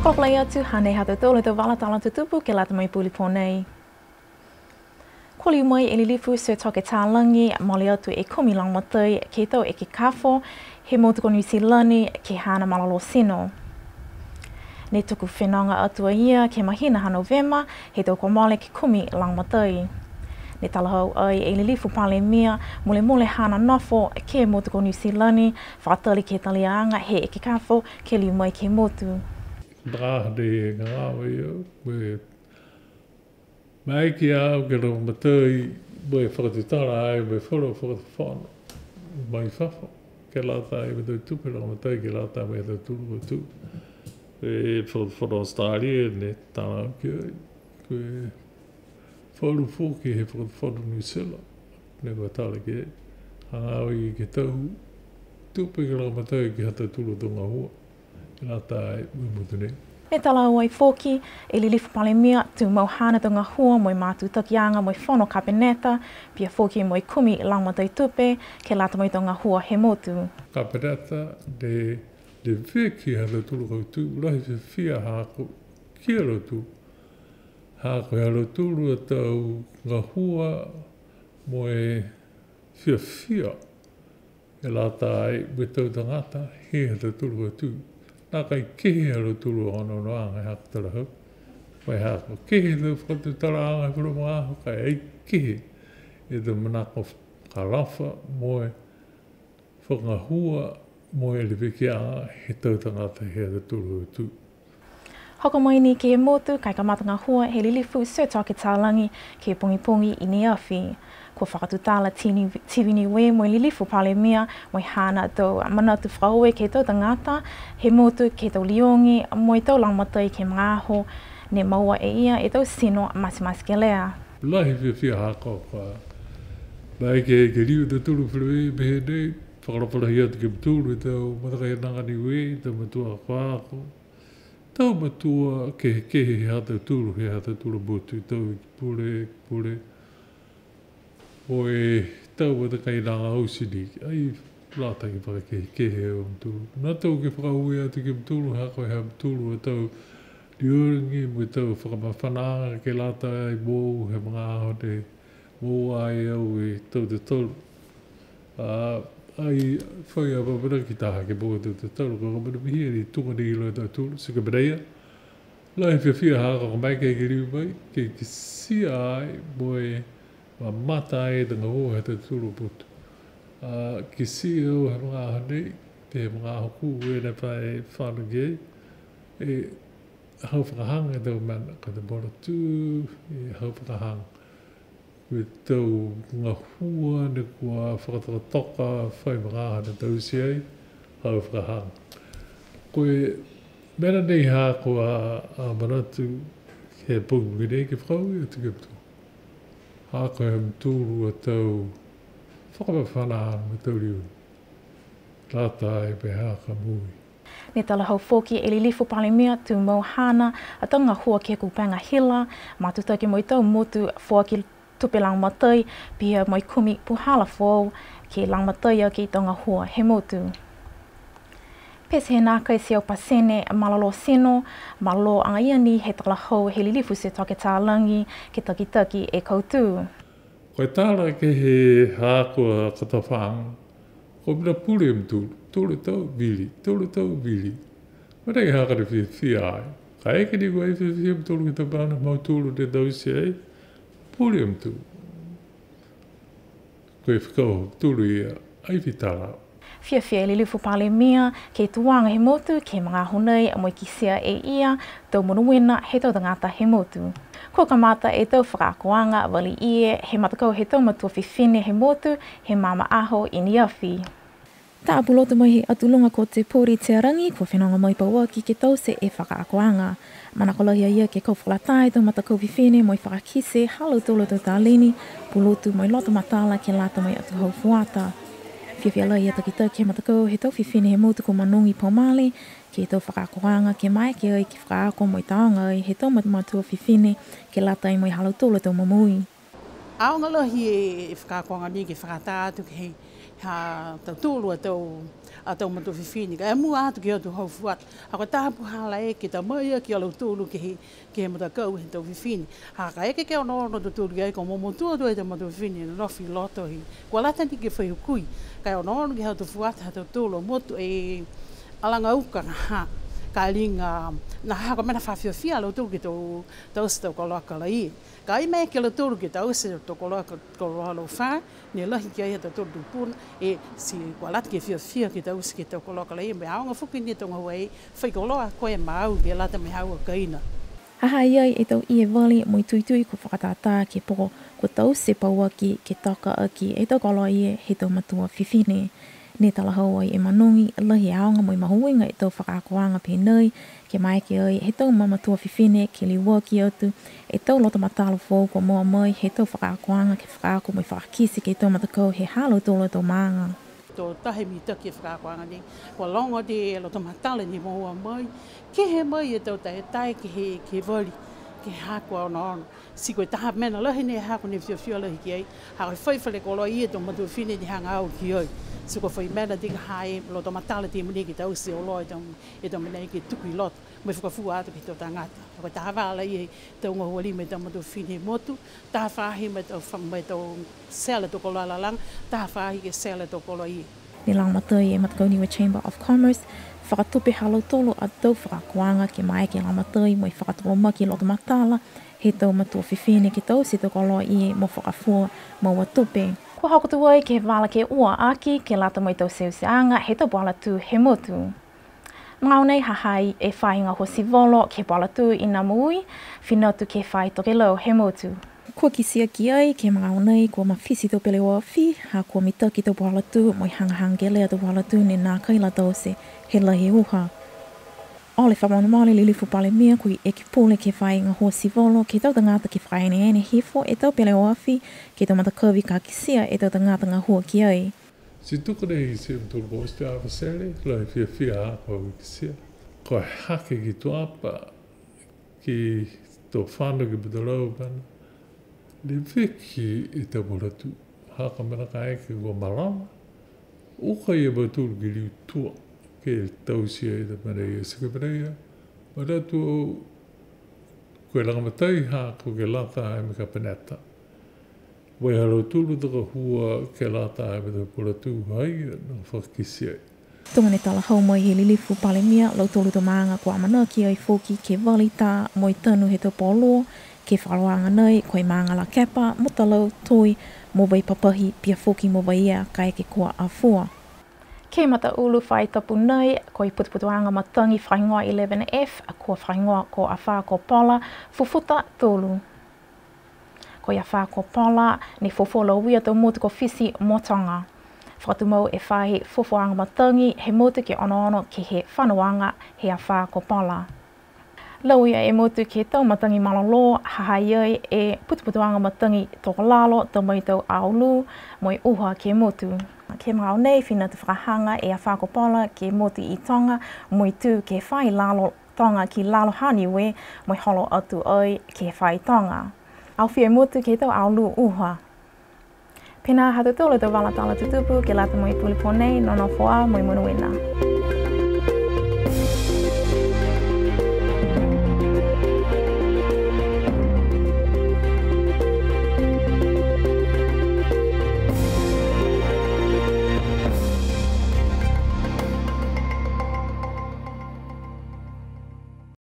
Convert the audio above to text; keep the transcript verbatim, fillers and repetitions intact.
Fakaalofa atu, hanei ha tautolu a tau vala tala tutupu ke lata mo e puli pō nei. Kua liu mai e Lilifu Sir Toke Talagi, mole atu e kumi lagomatai ke he tau ekekafo he motu ko Niu Silani ke he haana malolō tino. Ne tuku fenoga atu a ia ke he mahina ha Novema, he tau kua mole ke kumi lagomatai. Ne talahau ai e Lilifu Palemia, mulemule haana nofo ke he motu ko Niu Silani, fakatali ke he taliaga he ekekafo ke liu mai ke he motu. Ka he gagao ia, mo e maeke au ke lagomatai, mo e fakatutala ai mo e falu a fakatufono mai fafo, ke lata ai mo e tau tupe lagomatai, ke lata mo e tau tulu kautū. E fakatufono Australia ne tala ki ai, ko e falu foki he fakatufono New Zealand, ne kua tala ki ai. Hagaao ia ke he tau tupe ke lagomatai ke he ha tautolu a tau gahua ke lata ai mo e motu nei. Ne talahau ai foki e Lilifu Palemia, tumau haana tau gahua mo e matutakiaga mo e fono kapeneta, pihia foki mo e kumi lagomatai tupe ke lata mo e tau gahua he motu. Kapeneta ne, ne leveki ha tautolu a kautū, lahi e fiafia haaku ki a lautolu. Ha ko e ha lautolu a tau gahua mo e fiafia ke lata ai mo e tau tagata he ha tautolu a kautū. Nākai kehe ha lautolu a onoonoaga he haaku talahau. Mo e ha ko e kehe e tau fakatutalaaga he falu magaaho, ka e ai kehe e tau manako fakaalofa mo e fakagahua mo e levekiaga he tau tagata he ha tautolu a kautū. Hoko mai ni ke he motu, ka e kamata gahua he Lilifu Sir Toke Talagi ke he pogipogi i ne afi. Kua fakatutala Tini-, Tivi Niue mo e Lilifu Palemia mo e haana tau manatu fakaaue ke he tau tagata he motu, ke he tau liogi mo e tau lagomatai ke he magaaho ne moua e ia e tau tino matematekelea. Lahi e fiafia haaku kua maeke ke liu e tautolu feleveia pehē nei, fakaalofa lahi atu ki a mutolu e tau matakainaga Niue, tau matua akoako, tau matua kehekehe he ha tautolu, he ha tautolu a motu, tau Iki Pule, Iki Pule, mo e tau matakainaga oti ni, ai lata ke fakakehekehe a mutolu. Manatu ke fakaaue atu ki a mutolu, ha ko e ha mutolu a tau liogi mo e tau fakamafanaaga ke lata ai mo au he magaaho ne moua ai au e tau totolo. A, ai fai a amanaki taha ke moua e tau totolo, ka ko e mena pihia ni tuga ni iloa e tautolu, ti ko e mena ia. Lahi e fiafia haaku kua maeke ke liu mai, ke kitia ai mo e mamata ai e tau gahua he ha tautolu a motu. A, kitia au he magaaho nei, he magaaho kū e ne fai fano ki ai, e hau fakahaga e tau mena, ko e tau motu, e hau fakahaga. Ko e tau gahua ne kua fakatokatoka fai magaaho ne taute ai, hau fakahaga. Ko e mena nei ha kua, a, manatu he pogipogi nei ke fakaaue atu ki a mutolu. Ha ko e ha mutolu a tau fakamafanaaga mo e tau liu. Lata ai pehē ha ka mui. Ne talahau foki e Lilifu Palemia, tumau haana a tau gahua ke he kupega hila, matutaki mo e tau motu foaki tupe lagomatai, pihia mo e kumi puhala foou ke lagomatai aki e tau gahua he motu. Pete he nākai e teau pasene malolō tino, malolō agaia ni he talahau he Lilifu Sir Toke Talagi ke takitaki e kautū. Ko e tala ke he haaku a kotofaaga, ko e mena pule a mutolu, tolu e tau vili, tolu e tau vili. Mena ke haaku a fiafia ai. Kaeke ni kua fiafia a mutolu ke he tau mena ha mautolu ne taute ai, pule a mutolu. Ko e fekau ha mutolu ia, ai fai tala. Fiafia e Lilifu Palemia ke he tuaga he motu ke he magaaho nei, mo e kitia e ia tau monuina he tau tagata he motu. Kua kamata e tau fakaakoaga vali ie he matakau he tau matua fifine he motu he magaaho i ne afi. Tapu loto mai he Atu Loga ko Te Pori Tearagi, kua fenoga mai pauaki ke taute e fakaakoaga. Manako lahi a ia ke kau fakalataha e tau matakau fifine mo e fakakite ha lautolu a tau taleni, pulotu mo e loto matala ke lata mo e atuhau fuata. Fiafia lahi a takitaki he matakau he tau fifine he motu ko Manogi Pomale, ke he tau fakaakoaga ke maeke ai ke fakaako mo e tāoga ai he tau mat-, matua fifine ke lata ai mo e ha lautolu a tau momoui. Aoga lahi e fakaakoaga nei ke fakaatā atu ke he ha tautolu a tau a tau matua fifine, ka e mua atu ke he tau hau fuata. Ha ko e taha puhala ē ke ta mai aki a lautolu ke he, ke he matakau he tau fifine. Ha ka eke ke onoono a tautolu ki ai, kua momotua tuai e tau matua fifine ne nofo i loto hē. Kua lata ni ke fai hukui. Ka e onoono ke he tau fuata ha tautolu a motu e alaga uka na ha. Ka liga na ha ko e mena fakafiafia a lautolu ke he tau, taute e tau koloa kalaie. Ka e mai ke he lautolu ke taute e tau koloa, koloa laufā, ne lahi ki ai ha tautolu a tau tupuna, e ti kua lata ke fiafia ke taute ke he tau koloa kalaie, mo e aoga foki ni e tau gahua fai koloa ko e mau ke lata mo e haau a kaina. Ha ha i ai e tau ie vali mo e tuitui kua fakatātā ke he poko kua taute pauaki ke toka aki e tau koloa ie he tau matua fifine. Ne talahau ai e Manogi, lahi e aoga mo e mahuiga e tau fakaakoaga pehē nei, ke maeke ai he tau mamatua fifine ke liuaki atu e tau loto matala foou kua moua mai he tau fakaakoaga ke fakaako mo e fakakite ke he tau matakau he ha lautolu a tau maaga. To taha e mitaki e fakaakoaga nei, kua loga e loto matala ne moua mai, kehe mai e tau taetae ke he, ke he vali, ke he haaku a onoono. Ti ko e taha mena lahi ne haaku ne fiafia lahi ki ai, ha ko e fai fale koloa ie e tau matua fifine ne hagaao ki ai. Ti ko e fai mena ti ka ha e loto matala ti mogonei ke taute auloa e tau, e tau mena ke tuku i loto, mo e fakafua atu ke he tau tagata. Ha ko e taha vala ia he tau gahua lima he tau matua fifine he motu, taha faahi mo e tau fa-, mo e tau sela tau koloa lalaga, taha faahi ke sela tau koloa ie. Ne lagomatai e Matakau Niue Chamber of Commerce, fakatupe ha lautolu a tau fakaakoaga ke maeke ke lagomatai mo e fakatolomaki loto matala he tau matua fifine ke taute e tau koloa ie mo fakafua moua tupe. Kua hoko atu ai ke he vala ke ua aki ke lata mo e tau teuteaga he tau puhala tū he motu. Magaaho nei ha ha i ai e faahi gahua tivolo ke he puhala tū i Namuui, fina atu ke he faahi tokelau he motu. Kua kitia ki ai ke he magaaho nei kua mafiti e tau peleoafi, ha kua mitaki e tau puhala tū mo e hagahaga kelea e tau puhala tū ne nākai la taute he lahi e uha. Ole Fakamolemole, Lilifu Palemia, ko e Ekepule ke he faahi gahua tivolo ke he tau tagata ke fakaeneene hifo e tau peleoafi ke he tau matakavi ka kitia e tau tagata gahua ki ai. Ti tuku nei e tau tolu poste a vasele, lahi e fiafia haaku au kitia. Ko e hake ki Tuapa, ki Tofana, ki Putalau, mena. Leveki e tau puhala tū. Ha ko e mena kaeke kua malama. Uka ia mautolu ke liu tua. Ke taute e tau mena ia, ti ko e mena ia. Manatu au, ko e lagomatai haaku ke lata ai mo e Kapeneta. Mo e ha lautolu a tau gahua ke lata ai mo e tau puhala tū ha ia ne fakakite ai. Tuga ne talahau mai he Lilifu Palemia, lautolu a tau maaga kua amanaki ai foki ke vali tā mo e tanu he tau pō luo, ke he fakaholoaga nei, ko e maaga Lakepa, Mutalau, Toi, mo Vaipapahi, pihia foki mo Vaiea, kaeke kua afua. Ke he mataulu faahi tapu nei, ko e putuputuaga matagi fakahigoa eleven F, kua fakahigoa ko Afā Coppola, fufuta tolu. Ko e Afā Coppola, ne fuafua lauia e tau motu ko Fisi mo Toga. Fakatumau e faahi fuafuaaga matagi he motu ke onoono ke he fanoaga he Afā Coppola. Lauia e motu ke he tau matagi malolō, ha ha i ai e putuputuaga matagi tokolalo, tau mai tau aolū, mo e uha ke he motu. Ke he magaaho nei, fina atu fakahaga e Afā Coppola ke he motu i Toga, mo e tū ke he faahi lalo Toga ki lalo ha Niue, mo e holo atu ai ke he faahi Toga. Aofia e motu ke he tau aolū uha. Pihia ha tautolu a tau vala tala tutupu ke lata mo e puli pō nei, nonofo ā mo e monuina.